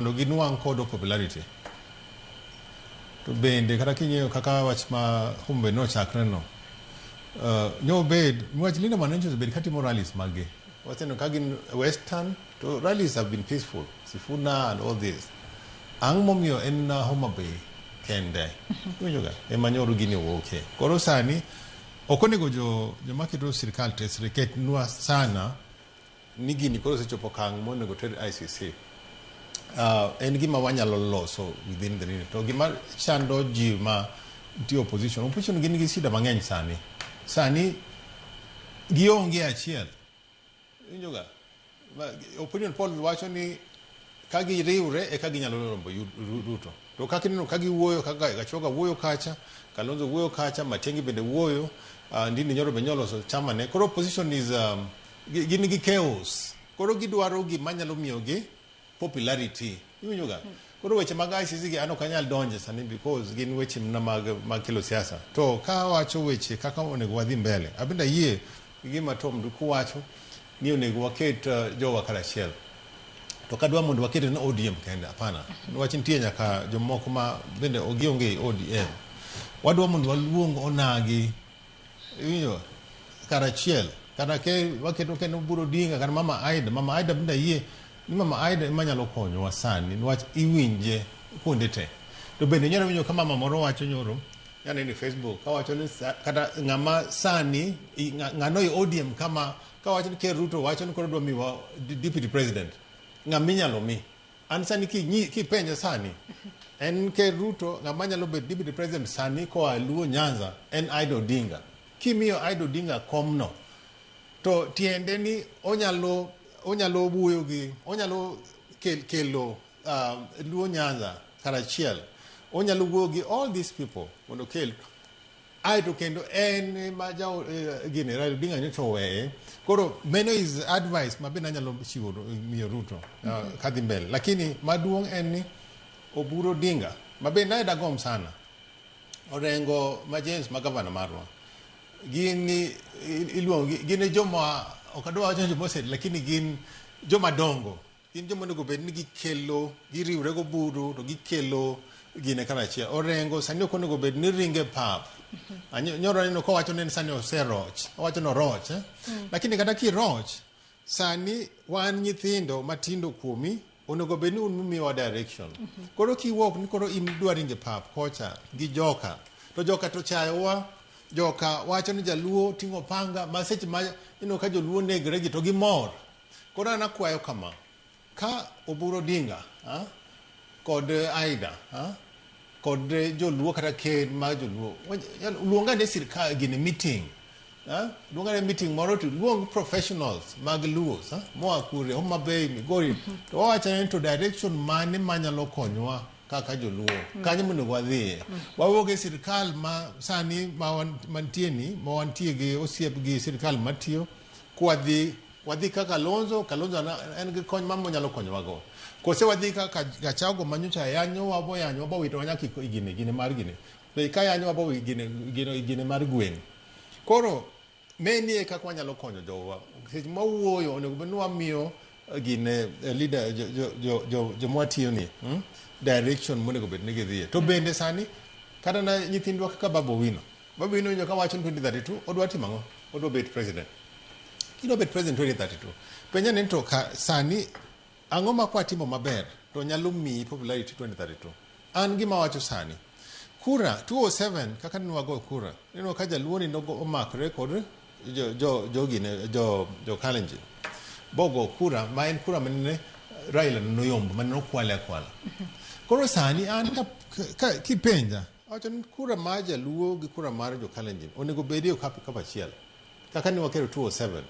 Mondo ginwang' kodo popularity. To bende kata king'iyo kaka wach ma Homa Bay nochakre no, nyobed niwach Linda Mwananchi osebed katimo rallies maggi. Waseneno ka gin Western to rallies have been peaceful. Sifuna and all this. Ang' momiyo en na Homa Bay kende. Iwinjo ga? Ema nyoro gini owuokie. Koro sani ok onego jo joma keto sirkal tesre ketnwa sana ni gini koro osechopo okang' monego ter ICC. En gima wanyalo loso within the minute. To gima chando ji ma nitie opposition, opposition gin gi shida mang'eny sani. Sani gionge achiel. Iwinjo ga? Opinion poll wacho ni ka giriwre eka ginyalo rombo Ruto. To kaka ineno ka giwuoyo kaka Gachagua wuoyo kacha, Kalonzo wuoyo kacha, Matiang'i bende wuoyo, Ndindi Nyoro be nyoloso chama ne. Koro opposition is gin gi chaos. Koro gidwaro gima nyalo miyogi popularity. Iwinjo ga? Koro weche mag ICC gi an ok anyal donje sani because gin weche mana mag kelo siasa. To ka wacho weche kaka onego wadhi mbele, abende ayie gi gima Tom Nduku wacho ni onego waket jowa karachiel. To kadwa mondo waket en ODM kende, hapana. Niwach nitie nyaka jomoko ma bende gionge e ODM. Wadwa mondo waluong onagi, iwinjo, karachiel. Kata ke waketo kendo Oburu Odinga kata Mama Aida. Mama Aida bende ayie ni Mama Aida ema nyalo konyowa sani niwach iwinje kuonde te. To bende inyalo winjo ka mama moro wacho nyoro, aneno e Facebook, kawacho ni kata ng'ama sani, ng'ano e ODM kama, kawacho ni Ker Ruto wacho ni koro dwa miwa deputy president, ng'ama inyalo mi. An sani kipenja sani, en Ker Ruto, ng'ama nyalo bet deputy president sani koa Luo Nyanza, en Aida Odinga. Kimiyo Aida Odinga komno, to tiende ni onyalo wuoyo gi, onyalo kelo Luo Nyanza karachiel. Onyalo wuoyo gi all these people mondo okel. Aeto kendo en ma ja gini Raila Odinga nyocha oweye. Koro mano is advice ma bende anyalo chiwo miyo Ruto kadhi mbele. Lakini maduong' en ni Oburu Odinga ma bende nae dagomb sana. Orengo ma James ma gavana marwa. Gin iluongo gin e joma ok adwa wacho ni joma oseti lakini gin joma dongo. Gin joma onego bed ni gikelo, giriwre goburu to gikelo gine karachiel. Orengo sani ok onego bed ni ringe pap. Nyoro aneno kowacho ni en sani oseroch. Owacho ni oroch. Eh? Lakini kata kiroch, sani wan nyithindo matindo kuomi, onego bed ni un mumiyowa direction. Koro kiwuok ni koro in idwa ringe pap kocha gi joka. To joka to chayowa, joka wacho ni jaluo ting'o panga, ma seche ma ineno ka joluo negre gi to gimor. Koro an akwayo kama, ka Oburu Odinga kod Aida kod joluo kata ker mar joluo, luong ane sirkal gini meeting. Luong ane meeting moro to luong professionals mag Luo, moa kure, Homa Bay, Migori, to wawacho ni to direction mane manyalo konyowa kaka joluo, kanyo monego wadhiye. Wawuok e sirkal ma sani ma mantie ni, ma wantie gi osiep gi sirkal matiyo, kwadhi wadhi kaka Kalonzo, Kalonzo en gi kony ma monyalo konyowago. Kose wadhi kaka Gachagua manyocha yanyowa boyanyowa bowitowa nyaka e gine, gine mar gine. To ka yanyowa bo gine, gine, gine mar gweng'. Koro meni e kaka wanyalo konyo jowa. Seche ma wawuoyo onego bed ni wamiyo gine leader joma watiyo ni direction monego bed ni gidhiye. To bende sani kata na nyithindwa kaka Babu Owino. Babu Owino winjo ka wacho ni 2032 odwa timo ang'o? Odwa bet president. Kidwa bet president 2032, penja ni to ka sani ang'o ma kwatimo maber to nyalo miyi popularity 2032. An gima wacho sani, kura 207 kaka ne wago kura, ineno ka jaluo ni nogo omakre kod jo Kalenjin. Bogo kura ma en kura mane Raila noyombo mane nokwale akwala. Koro sani an ka kipenja, awacho ni kura mar jaluo gi kura mar jo Kalenjin onego bedie okapu achiel. Kaka ne wakelo 207.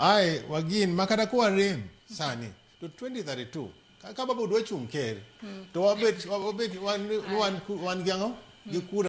Ae wagin ma kata kwa rem sani to 2032 ka babu dwa chung' ker to wabet wan gi ang'o? Gi kura.